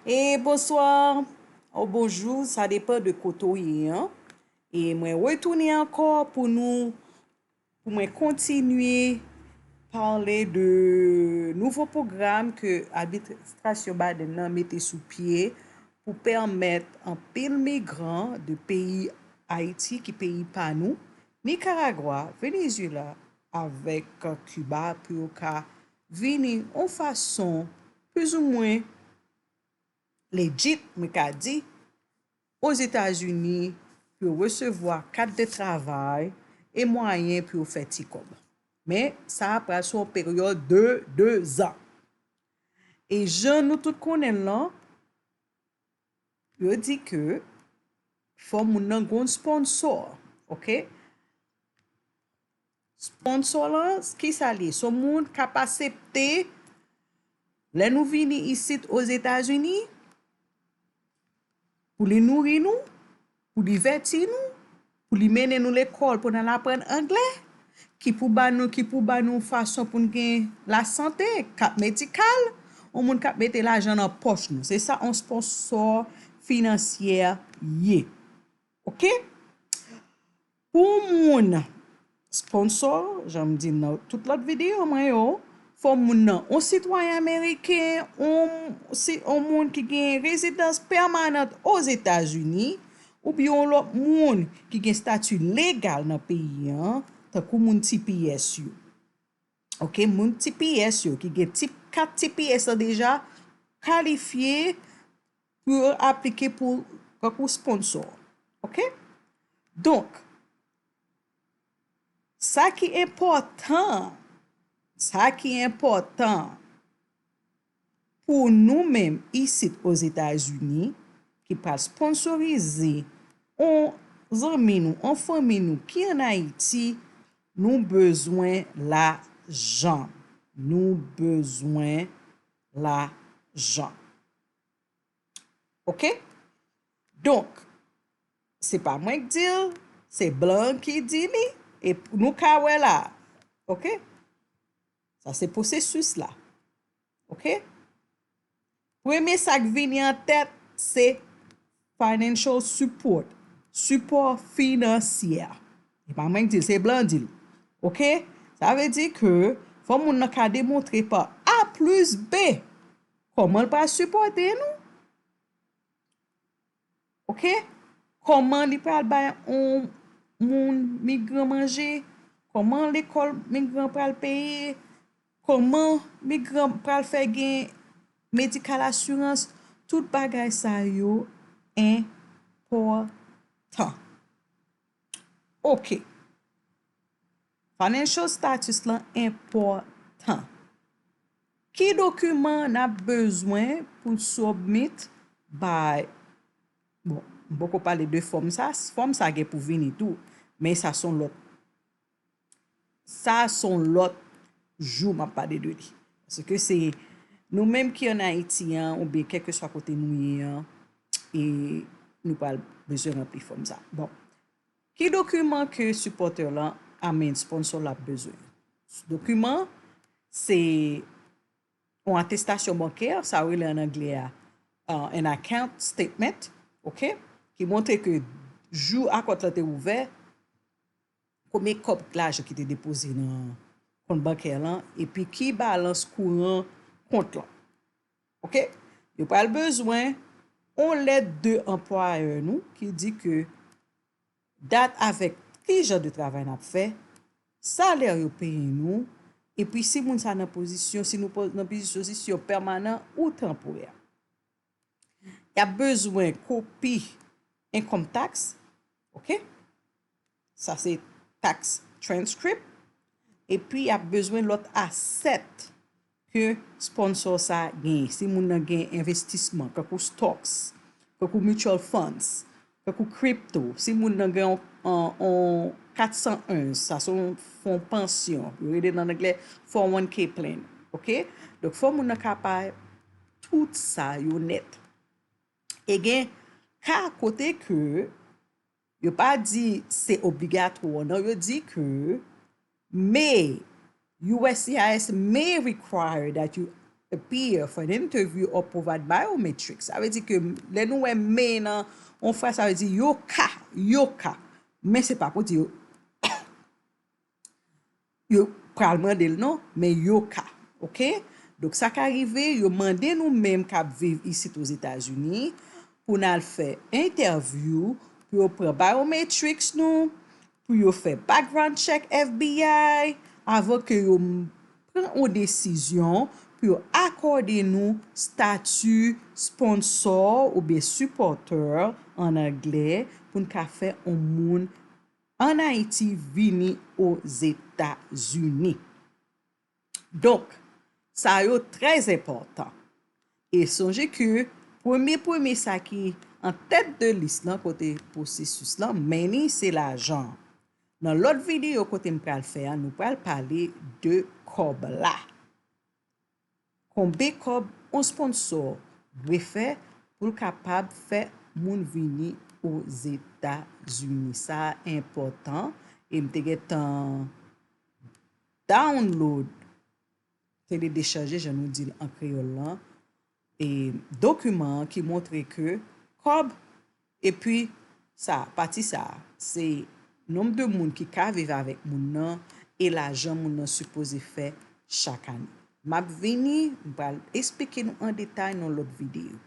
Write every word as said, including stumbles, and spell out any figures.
E bonswa, ou bonjou, sa depann de kote w ye an. E mwen retounen ankò pou nou, pou mwen kontinye pale de nouvo pwogram ke administrasyon Biden nan mete sou pye pou pèmèt anpil migran de peyi Ayiti, ki peyi pa nou, Nikaragwa, Venezuela, avèk Kiba pou yo ka vini yon fason plizoumwen legit, mwen ka di, Ozetazini pou yo resevwa kat de travay e mwayen pou yo fè ti kòb. Men sa pral sou yon peryòd de de zan. E jan nou tout konnen l lan, yo di ke fò moun nan gon sponsor, oke? Sponsor lan, kisa l ye? Se yon moun k ap aksepte lè nou vini isit Ozetazini, pou li nouri nou, pou divèti nou, pou li mennen nou lekòl pou n al aprann anglè, ki pou ba nou, ki pou ba nou fason pou n gen lasante, kat medikal, yon moun k ap mete lajan nan pòch nou. Se sa yon sponsor finansyè ye. Oke? Pou moun sponsor, jan m di nan tout lòt videyo mwen yo, fò moun nan yon sitwayen ameriken, yon, si, yon moun ki gen rezidans pèmanan Ozetazini, oubyen yon lòt moun ki gen stati legal nan peyi an, tankou moun T P S yo. Oke, moun T P S yo ki gen tip, kat T P S lan deja kalifye pou yo aplike pou, tankou sponsor. Oke? Donk, sa ki enpòtan, sa ki enpòtan pou nou menm isit Ozetazini, ki pral sponsorize yon zanmi nou, yon fanmi nou ki ann Ayiti, nou bezwen lajan. Nou bezwen lajan. Oke? Donk, se pa mwen k di l, se blan ki di li, e nou ka wè la. Oke? Sa se pwosesis la. Oke? Premye sa k vini an tèt, se financial support, sipò finansyè. E pa mwen k di l, se blan di l. Oke? Sa vle di ke fò moun nan ka demontre pa A plis B kòman l pral sipòte nou. Oke? Kòman li pral bay yon moun migran manje? Kòman lekòl migran pral peye? Kòman migran pral fè gen medikal asirans? Tout bagay sa yo enpòtan. Oke. Financial status lan enpòtan. Ki dokiman n ap bezwen pou submit bay, bon, m poko pale de fòm sa, fòm sa gen pou vini tou, men sa se yon lòt, sa se yon lòt jou m ap pale de li. Paske se nou menm ki ann Ayiti an, oubyen kèlkeswa kote nou ye an, e nou pral bezwen ranpli fòm sa. Bon, ki dokiman ke sipòtè lan, I mean, sponsor la ap bezwen? Dokiman, se yon atestasyon bankè, sa yo rele an anglè a, uh, an account statement, oke, ki montre ke jou akòt lan te ouvè, konbyen kòb lajan ki te depoze nan kont bankè lan, epi ki balans kouran kont lan. Oke? Yo pral bezwen yon lèt de anplwayè nou ki di ke dat avèk ki jan de travay n ap fè, salè yo peye nou, epi si moun sa nan pozisyon, si nou po-, nan pozisyon, si se yon pèmanan ou tanporè. Y ap bezwen kopi income tax, oke? Sa se tax transcript. Epi y ap bezwen lòt asset ke sponsor sa genyen. Si moun nan gen envestisman, kankou stocks, kankou mutual funds, kankou crypto, si moun nan gen yon, yon, yon kat san en, sa se yon fon pansyon, yo rele nan anglè four oh one K plan, oke? Donk, fò moun nan ka bay tout sa yo nèt. E gen ka kote ke yo pa di se obligatwa, non, yo di ke may, U S C I S may require that you appear for an interview or provide biometrics. Sa vle di ke lè nou wè may nan yon fraz, sa vle di yo ka, yo ka. Men se pa pou di yo, yo pral mande l non, men yo ka. Oke? Donk, sa ka rive, yo mande nou menm k ap viv isit Ozetazini pou n al fè entèvyou, pou yo pran biometrics nou, pou yo fè background check F B I, avan ke yo m- pran yon desizyon pou yo akòde nou stati sponsò oubyen sipòtè, an anglè, pou n ka fè yon moun ann Ayiti vini Ozetazini. Donk, sa yo trè enpòtan. E sonje ke premye, premye sa ki an tèt de lis lan kote pwosesis lan, money, se lajan. Nan lòt videyo kote m pral fè a, nou pral pale de kòb la. Konbe kòb yon sponsò dwe fè pou l kapab fè moun vini Ozetazini. Sa enpòtan. E m te gentan download, teledechaje, jan nou di l an kreyòl lan, e dokiman an ki montre ke kòb, epi sa, pati sa, se nonb de moun ki ka viv avèk moun nan e lajan moun nan sipoze fè chak ane. M ap vini, m pral esplike nou an detay nan lòt videyo.